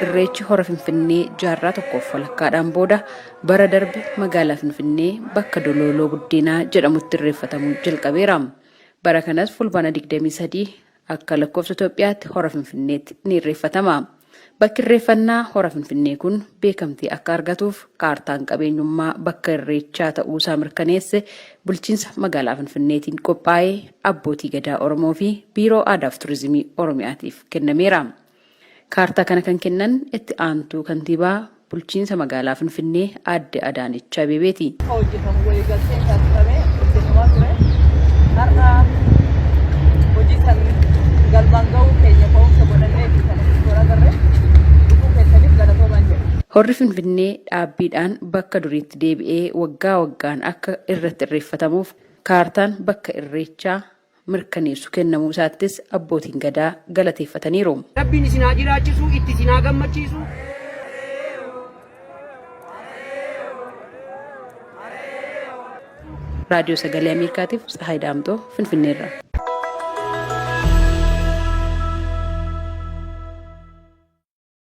Irreechi hora Finfinnee jaarraa tokkoof walakkaadhaan booda bara darbe magaalaa Finfinnee bakka Dolooloo Buddeenaa jedhamutti irreeffatamuu jalqabeera. Bara kanas Fulbaana 23 akka lakkoofsa Itoophiyaatti hora Finfinneetti ni irreeffatama. Bakki irreeffannaa hora Finfinnee kun beekamtii akka argatuuf kaartaan qabeenyummaa bakka irreechaa ta'uusaa mirkaneesse bulchiinsa magaalaa Finfinneetiin qophaa'ee abbootii gadaa Oromoo fi Biiroo Aadaaf Turizimii Oromiyaatiif kennameera. Kaartaa kana kan kennan itti aantuu kantiibaa bulchiinsa magaalaa Finfinnee aadde Adaanech Abeebeeti. Akka hojjetamu waliigalteen taasifamee hojjetamaa ture. Har'a hojii san galmaan ga'uu keenya ka'umsa godhanneeti kan asitti wal agarre. Dhufuu keessaniif galatoomaan jedha. Horri Finfinnee dhaabbiidhaan bakka duriitti deebi'ee waggaa waggaan akka irratti irreeffatamuuf kaartaan bakka irreechaa mirkaneessu kennamuu isaattis abbootiin Gadaa galateeffataniiru. Rabbiin isin haa jiraachisu, itti isin haa gammachiisu. Raadiyoo Sagalee Ameerikaatiif Tsahaay Daamxoo Finfinneerraa.